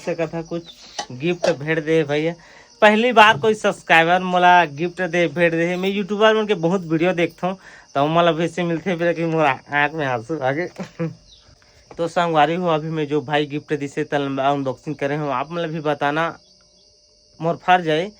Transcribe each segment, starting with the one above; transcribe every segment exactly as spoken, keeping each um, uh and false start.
सकत हा कुछ गिफ्ट भेंट दे भैया। पहली बार कोई सब्सक्राइबर मोला गिफ्ट दे भेंट दे। मैं यूट्यूबर मन के बहुत वीडियो देखथों, तो मोला वैसे मिलथे बेरा कि मोला आँख में आंसू आ गे। तो संगवारी हो, अभी मैं जो भाई गिफ्ट दिसे तल अनबॉक्सिंग करे हूँ, आप मतलब भी बताना मोर फर जाए।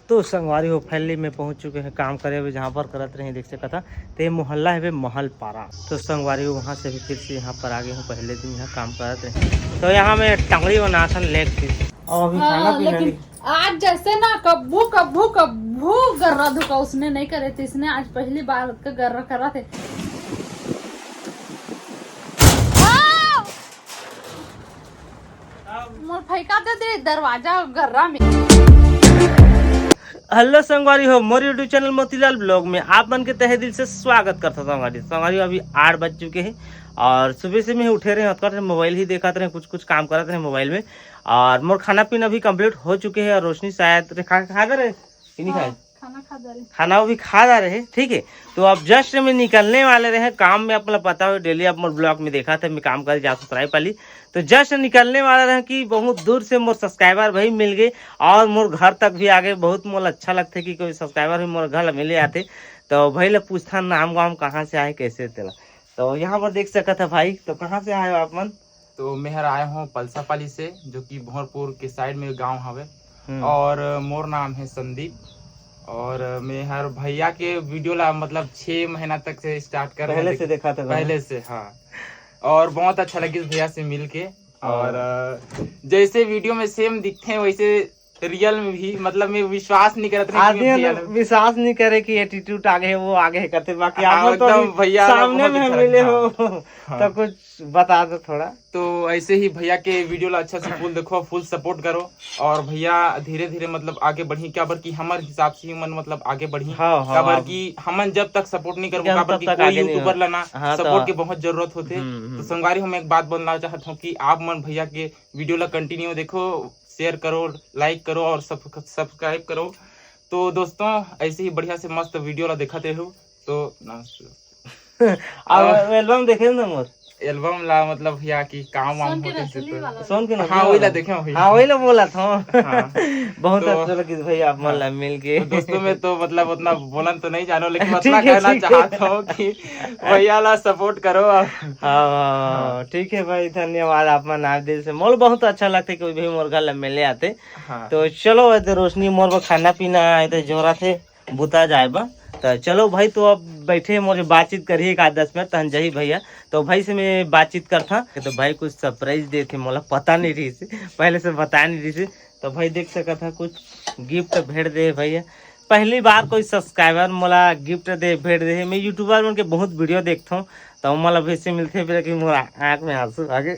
तो संगवारी हो, फाइनली मैं पहुंच चुके हैं काम करे हुए, जहाँ पर करत रहे, देख सकत हा। ते मोहल्ला है बे महल पारा। तो संगवारी हो, वहाँ से भी फिर से यहाँ पर आ गए हूँ, पहले दिन यहाँ काम करत रहे। तो यहाँ मैं टंगड़ी बनाथन लेग पीस। और अभी खाना हाँ, पीना लेकिन नहीं। आज जैसे ना कब्बू कब्बू कब्बू गर्रा धुका उसने नहीं करे थे, इसने आज पहली बार उसका गर्रा करा थे। मोर फेंका दे दे दरवाजा गर्रा में। हेलो संगवारी हो, मोर YouTube चैनल मोतीलाल ब्लॉग में आप मन के तहे दिल से स्वागत करता हूँ संगवारी। संगवारी हो, अभी आठ बज चुके हैं और सुबह से मैं उठे रहे, हतकट मोबाइल ही देखत रहे, कुछ कुछ काम करत रहे मोबाइल में। और मोर खाना पीना भी कंप्लीट हो चुके हैं और रोशनी शायद रे खा खा दे रहे कि नहीं खाए? हाँ, खाना खा दे रहे। खाना वो भी खा जा रहे, ठीक है। तो अब जस्ट में निकलने वाले रहे काम में, अपना पता हो डेली आप मोर ब्लॉग में देखा था, मैं काम करे जात हूँ सरायपाली। तो जस्ट निकलने वाला रहे कि बहुत दूर से मोर सब्सक्राइबर भाई मिल गए और मोर घर तक भी आ गए। बहुत मोला अच्छा लगता है कि कोई सब्सक्राइबर भी मोर घर ला मिले आते। तो भाई ला पूछता नाम वाम कहाँ से आए, कैसे तेला। तो यहाँ पर देख सकत है भाई, तो कहाँ से आए हो आप मन? तो मैं हर आया हूँ पलसापाली से, जो कि भोरपुर के साइड में गांव हवे। हम्म। और मोर नाम है संदीप। और मैं हर भैया के वीडियो ला मतलब छः महीना तक से स्टार्ट कर रहे पहले हैं, से देखा था भाई? पहले से, हाँ। और बहुत अच्छा लगिस भैया से मिल के। और, और अ, जैसे वीडियो में सेम दिखते हैं वैसे रियल में भी, मतलब मैं विश्वास नहीं करत रहे कि आदमी मैं भैया लोग विश्वास नहीं करे कि एटीट्यूड आगे है, वो आगे है करते, बाकी आप हाँ, लोग तो एकदम अभी भैया लोग सामने बहुत में अच्छा मिले लगा। हो। हाँ। तो कुछ बता दो थोड़ा। तो ऐसे ही भैया के वीडियो ला अच्छा से फुल देखो, फुल सपोर्ट करो। और भैया धीरे धीरे मतलब आगे बढ़ी, काबर कि हमर हिसाब से ही मन मतलब आगे बढ़ी। हाँ, हाँ, काबर हाँ। कि हमन जब तक सपोर्ट नहीं करबो, जब काबर तब कि तक कोई आगे नहीं यूट्यूबर हो। ला ना हाँ, तो सपोर्ट के बहुत जरूरत होते। हम्म, हम्म। तो संगवारी, हम एक बात बोलना चाहत हूँ कि आप मन भैया के वीडियो ला कंटिन्यू देखो, शेयर करो, लाइक करो और सब, सब्सक्राइब करो। तो दोस्तों, ऐसे ही बढ़िया से मस्त वीडियो ला देखते हो तो नमस्कार। अब और एल्बम देखे ना मोर? एल्बम ला मतलब भैया कि काम वाम सोन के होते नथुनी से तो वाला। सोन के हाँ, नथुनी वही ला वाला। देखे हूँ भैया। हाँ, वही ला बोला था। हाँ। बहुत तो अच्छा लगिस भैया आप मन हाँ। ला मिल के। तो दोस्तों, मैं तो मतलब उतना बोलन तो नहीं जानो, लेकिन ठीक उतना है, कहना ठीक है। चाहता हूँ कि भैया ला सपोर्ट करो आप। हाँ, हाँ, हाँ, हाँ। ठीक है भाई, धन्यवाद आप मन आए दिल से। मोला बहुत अच्छा लगते कि कोई भी मोर घर ला मिले आते। हाँ। तो चलो, ए तो रोशनी मोर बर खाना पीना आए तो जोरा थे बुता जाए बा। तो चलो भाई, तो अब बैठे मोर बातचीत करिए एक आध दस मिनट, तहन जही भैया। तो भाई से मैं बातचीत करता, तो भाई कुछ सरप्राइज देते, मोला पता नहीं रही से, पहले से बताया नहीं रही से। तो भाई देख सकत हा कुछ गिफ्ट भेंट दे भैया। पहली बार कोई सब्सक्राइबर मोला गिफ्ट दे भेंट दे। मैं यूट्यूबर मन के बहुत वीडियो देखथों, तो मोला वैसे मिलते बेरा कि मोला आँख में आंसू आ गे।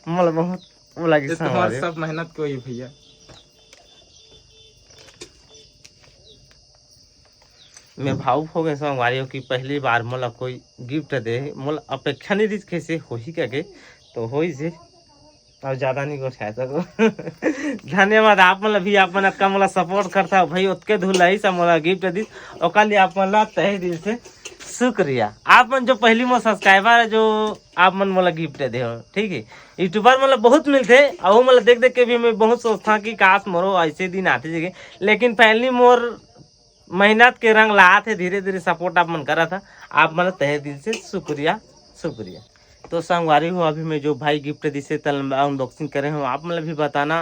मोला बहुत वो लगिस ये तुम्हार संगवारी। सब मेहनत के होई भैया। मैं भावुक हो गए संगवारी हो कि पहली बार मोला कोई गिफ्ट दे, मोला अपेक्षा नहीं रही कैसे होही करके, तो होइस हे। और ज्यादा नहीं गोठाए सको। धन्यवाद आप मन भी, आप मन अतका मोला सपोर्ट करता हो भाई, ओतके धुलाई से मोला गिफ्ट दिस, ओकर लिए आप मन ला तहे दिल से शुक्रिया। आप मन जो पहली मोर सब्सक्राइबर है, जो आप मन मोला गिफ्ट दे हो, ठीक है। यूट्यूबर मोला बहुत मिलते, अउ मोला देख देख के भी मैं बहुत सोचता कि काश मोरो ऐसे दिन आते जगह, लेकिन पहली मोर मेहनत के रंग लात हे, धीरे धीरे सपोर्ट आप मन करत हा, आप मन तहे दिल से शुक्रिया, शुक्रिया। तो संगवारी हो, अभी मैं जो भाई गिफ्ट दिसे तल अनबॉक्सिंग करे हूँ, आप मन भी बताना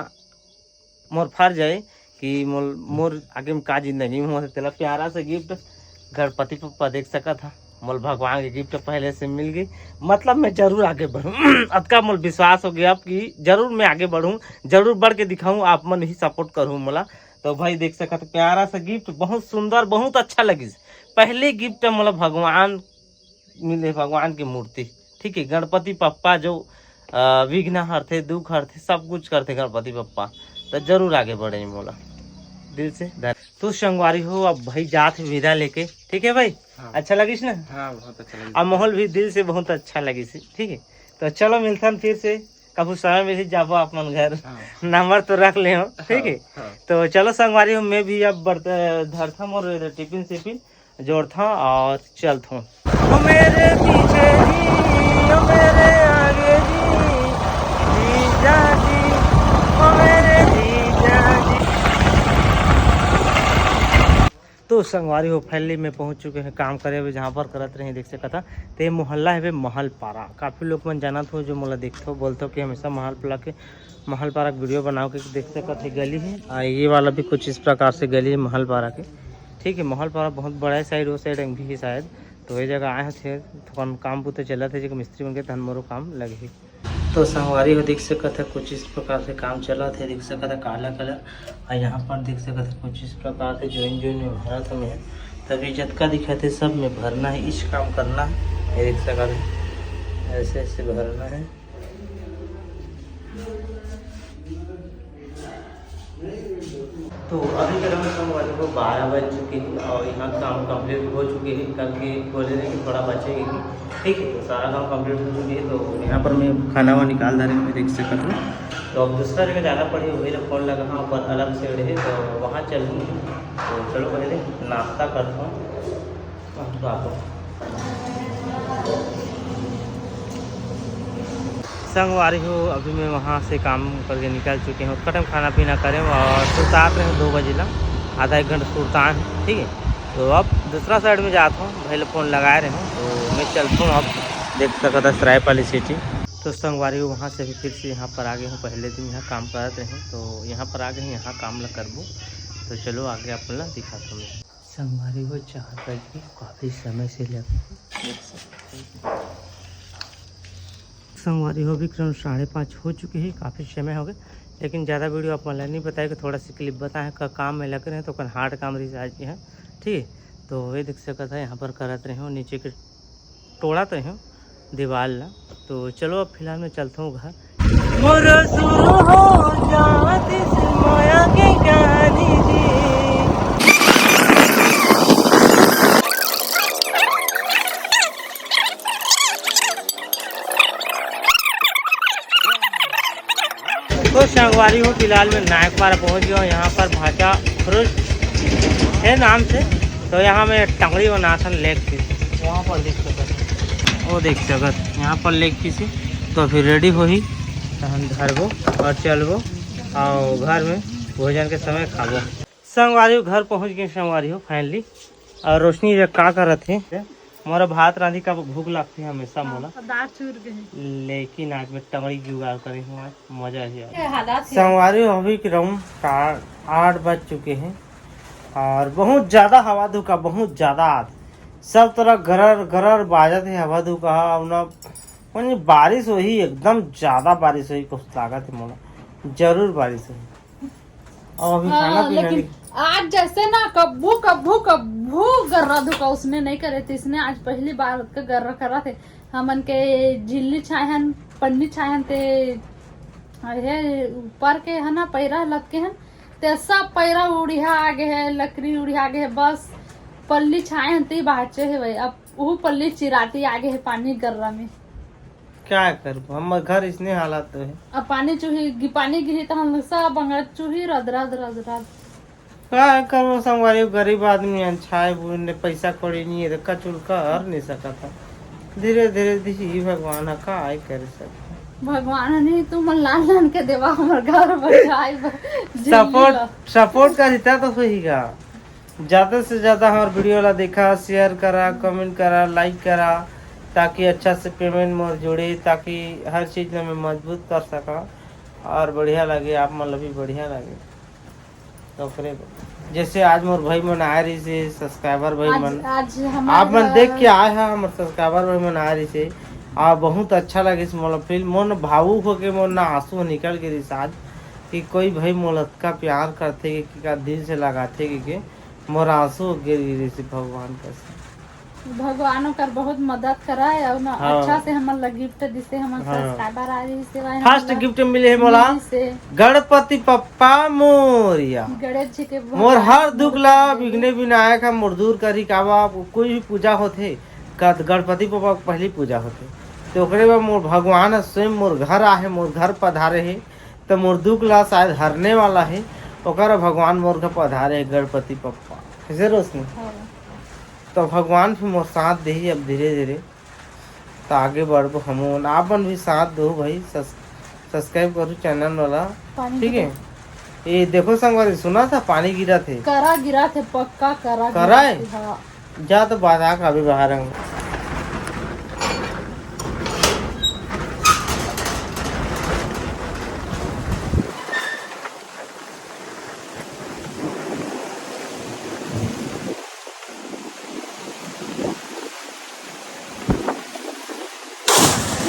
मोर फर्ज है कि मोल, मोर आगे में का जिंदगी में होथे, तेला प्यारा से गिफ्ट गणपति पप्पा देख सकत हा, मोल भगवान के गिफ्ट पहले से मिल गई, मतलब मैं जरूर आगे बढ़ूँ। अतका मोल विश्वास हो गया अब कि जरूर मैं आगे बढ़ूँ, जरूर बढ़ के दिखाऊँ, आप मन ही सपोर्ट करूँ मोला। तो भाई देख सकत हा, प्यारा सा गिफ्ट, बहुत सुंदर, बहुत अच्छा लगिस। पहले गिफ्ट मोला भगवान मिले, भगवान की मूर्ति, ठीक है, गणपति पप्पा जो, अ, विघ्न हरथे, दुख हरथे, सब कुछ करथे गणपति पप्पा, तो जरूर आगे बढ़े मोला दिल से धन-। तो संगवारी हो, अब भाई जात हे विदा लेके, ठीक है भाई? हाँ। अच्छा लगिस ना? हाँ, बहुत अच्छा लगिस। अब माहौल भी दिल से बहुत अच्छा लगिस, ठीक है? तो चलो मिलथन फिर से, कभू समय मिलही जाबो आप मन घर। हाँ। नंबर तो रख ले हो, ठीक है? हाँ, हाँ। तो चलो संगवारी हो, मैं भी अब बर्त-, धरथन मोर टिफिन सिफिन जोड़थन और चलथन। ओ मेरे पीछे जी, ओ मेरे आगे जी, जी जा तो संगवारी हो, finally मैं पहुंच चुके हैं काम करे हुए, जहां पर करत रहे, देख सकत हा। ते मोहल्ला है बे महलपारा। काफी लोग मन जानत हो, जो मोला देखथो, बोलथो कि हमेशा महलपारा के, महलपारा के वीडियो बनाओ के। देख सकत है गली है, आ ये वाला भी कुछ इस प्रकार से गली है महलपारा के। ठीक है, महलपारा बहुत बड़ा है, साइड वो साइड भी है शायद। तो ये जगह आए थे, थोड़ा काम बुता चलत है, जेकर मिस्त्री मन के तहन मोरो काम लगे। तो संगवारी हो, देख सकत है कुछ इस प्रकार से काम चलत है, देख सकत है काला कलर। और यहाँ पर देख सकत है कुछ इस प्रकार से ज्वाइन ज्वाइन में भरत हमें है। तभी जतका दिखत है सब में भरना है, इस काम करना है। ये देख सकत है ऐसे ऐसे भरना है। तो अभी के समय संगवारी हो बारह बज चुके हैं और यहाँ काम कंप्लीट हो चुके हैं। कल के बोले रहे कि थोड़ा बचेगी, ठीक है, तो सारा काम कंप्लीट हो चुके हैं। तो यहाँ पर मैं खाना वाना निकाल दे रहे हूँ, मैं देख सकत हूँ। तो अब दूसरा जगह जाना पड़ी, वही ला फोन लगा, हाँ, पर अलग से रहे, तो वहाँ चल दूँ। तो चलो पहले नाश्ता करता हूँ। संगवारी हो, अभी मैं वहाँ से काम करके निकल चुके हूँ। कटम खाना पीना करे और सुतात रहे दो बजे ला, आधा एक घंटा सुतान, ठीक है। तो अब दूसरा साइड में जात हूँ, भाई ला फोन लगाए रहे हूँ, तो मैं चलता हूँ। अब देख सकत है सरायपाली सिटी। तो संगवारी हो, वहाँ से भी फिर से यहाँ पर आ गए हूँ। पहले दिन यहाँ काम करत रहे, तो यहाँ पर आ गए हैं, यहाँ काम ला करबो। तो चलो आगे आप ला दिखाता हूँ मैं। संगवारी हो, चार बज गए, काफ़ी समय से लगे। संगवारी हो, विक्रम साढ़े पाँच हो चुके हैं, काफ़ी समय हो गए, लेकिन ज़्यादा वीडियो आप मन ला नहीं बताए कि थोड़ा सी क्लिप बताए का काम में लग रहे हैं, तो कन हार्ड काम रही आज है, ठीक है। तो ये देख सकत है, यहाँ पर करत रहे हो नीचे के टोड़ा तो है दीवाल ला। तो चलो अब फिलहाल मैं चलता हूँ घर। मोर शुरू हो जात इस माया के कहानी जी। तो संगवारी हो, फिलहाल मैं नायक पारा पहुंच गया हूँ। यहाँ पर भाचा फ्रूट है नाम से, तो यहाँ मैं टंगड़ी बनाथन लेग पीस। वहाँ पर देख सकत, वो देख सकत, यहाँ पर लेग पीस है। तो फिर रेडी होही, तो हम धरबो और चलबो और घर में भोजन के समय खाबो। संगवारी हो, घर पहुँच गए संगवारी हो, finally। और रोशनी ये का करत हे? मोर भात रांधी का भूख लगथे हमेशा मोला। हाँ, दाल चूर के है। लेकिन आज मैं टंगड़ी जुगाड़ करे हूँ, आज मजा ही आ गया। ये हालात है। संगवारी हो, अभी के राउंड का आठ बज चुके हैं और बहुत ज्यादा हवा धुका, बहुत ज्यादा आज सब तरह गरर गरर बाजत है हवा धुका। अब ना, माने बारिश होही, एकदम ज्यादा बारिश होही, कुछ लागत है मोला, जरूर बारिश होही। और अभी खाना हाँ, पीना लेकिन नहीं। आज जैसे ना कब्बू कब्बू कब्बू गर्रा धुका उसने नहीं करे थे, इसने आज पहली बार ओतका गर्रा करा थे। हमन के झिल्ली छायन, पन्नी छायन ते, अरे ऊपर के है ना पैरा लटके हन, ते सब पैरा उड़िया आगे है, लकड़ी उड़िया आगे है, बस पल्ली छायन ते बाचे है भाई। अब वो पल्ली चिराती आगे है पानी गर्रा में। क्या करबो, हमर घर इसने हालत तो है। अब पानी चुही गि-, पानी गिरी तो हम सब बंगला चुही रद रद रद रद। का करबो संगवारी, गरीब आदमी अन, छाय बुन ले पैसा कौड़ी नहीं है, तो कचुल कर नहीं सकत है। धीरे धीरे दिही भगवान ह, का आय करे सब। भगवान नहीं, तू मन लान लान के देवा हमर घर बचाई बर जिंदगी सपोर्ट, ला। सपोर्ट करिता तो सही का। ज्यादा से ज्यादा हमार वीडियो ला देखा, शेयर करा, कमेंट करा, लाइक करा, ताकि अच्छा से पेमेंट मोर जुड़े, ताकि हर चीज ला मैं मजबूत कर सका और बढ़िया लगे, आप मन ला भी बढ़िया लगे। तो ओकरे जैसे आज मोर भाई मन आए रहिस हे, सब्सक्राइबर भाई आज, मन, आज हमार आप मन देख के आए हा, हमर सब्सक्राइबर भाई मन आए रहिस हे, आ बहुत अच्छा लगिस मोला फील, मोर भावुक होके मोर ना आंसू निकल गे रहिस आज, कि कोई भाई मोला अतका प्यार करथे कि, कि का दिल से लगाथे कि, कि मोर आंसू गिर गिरी से भगवान कस। भगवान ओकर बहुत मदद कराए और ना हाँ। अच्छा से हमन ला गिफ्ट दिसे, हमन हाँ। सब्सक्राइबर आ रही से, भाई फर्स्ट हमन ला गिफ्ट मिले हे मोला मिली से। गणपति पप्पा मोरिया। गणेश जी के मोर भगवान हर दुख ला मोर विघ्न विनायक ह मोर दूर करी। काबा कोई भी पूजा होथे, का त गणपति पप्पा के पहली पूजा होथे, तो ओकरे बाद मोर भगवान ह स्वयं मोर घर आहे, मोर घर पधारे हे, तो मोर दुख ला शायद हरने वाला हे, ओकर भगवान मोर घर पधारे हे, गणपति पप्पा। कैसे रोशनी? हाँ। तो भगवान भी मोर साथ देही अब धीरे धीरे, तो आगे बढ़बो हमन। आप मन भी साथ दो भाई, सब्स-, सब्सक्राइब करो चैनल वाला, पानी ठीक है? ए, देखो संगवारी, सुना था पानी गिरा थे। करा गिरा थे, पक्का करा करा गिरा है? थे, हाँ। जा तो बाहर आ, अभी बाहर आऊँ।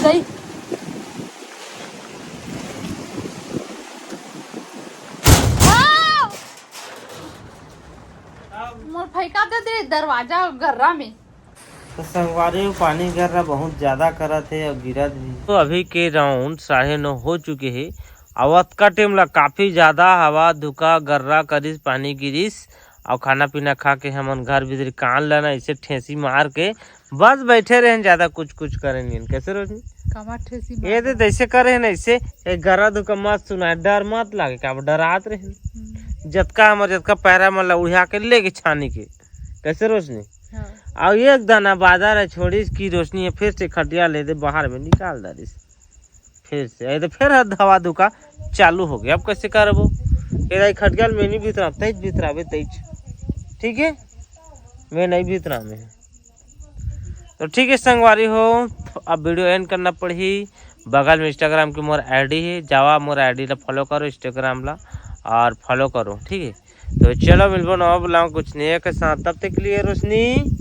सही। आ! मोर फेंका दे दे दरवाजा गर्रा में। तो संगवारी हो, पानी गर्रा बहुत ज्यादा करत हे और गिरत भी। तो अभी के राउंड साढ़े नौ हो चुके हे। और अतका टाइम ला काफी ज्यादा हवा धुका गर्रा करिस, पानी गिरिस और खाना पीना खा के हमन घर भीतरी कान लाना ऐसे ठेसी मार के बस बैठे रहेन, ज्यादा कुछ कुछ करे नहीं। कैसे रोशनी? कमर ठेसी ये मार दे के। जैसे करे है ना, ऐसे एक गर्रा धुका मत सुनाए, डर मत लागे, का डरात रहे। हम्म। जतका हमर जतका पैरा मन ला उड़िया के लेके छानी के। कैसे रोशनी? हाँ। और एक दाना बाजार है छोड़ीस की रोशनी है, फिर से खटिया ले दे बाहर में निकाल डालिस। फिर से आई तो फिर हर हवा धुका चालू हो गया। अब कैसे करबो? फिर आई खटिया में नहीं भीतरा, तेज भीतरा बे तेज। ठीक है, मैं नहीं भीतरा में। तो ठीक है संगवारी हो, अब वीडियो एंड करना पड़ही। बगल में इंस्टाग्राम की मोर आईडी है, जावा मोर आईडी ला फॉलो करो, इंस्टाग्राम ला, और फॉलो करो, ठीक है। तो चलो मिलबो नवा ब्लॉग कुछ नया के साथ, तब तक के लिए रोशनी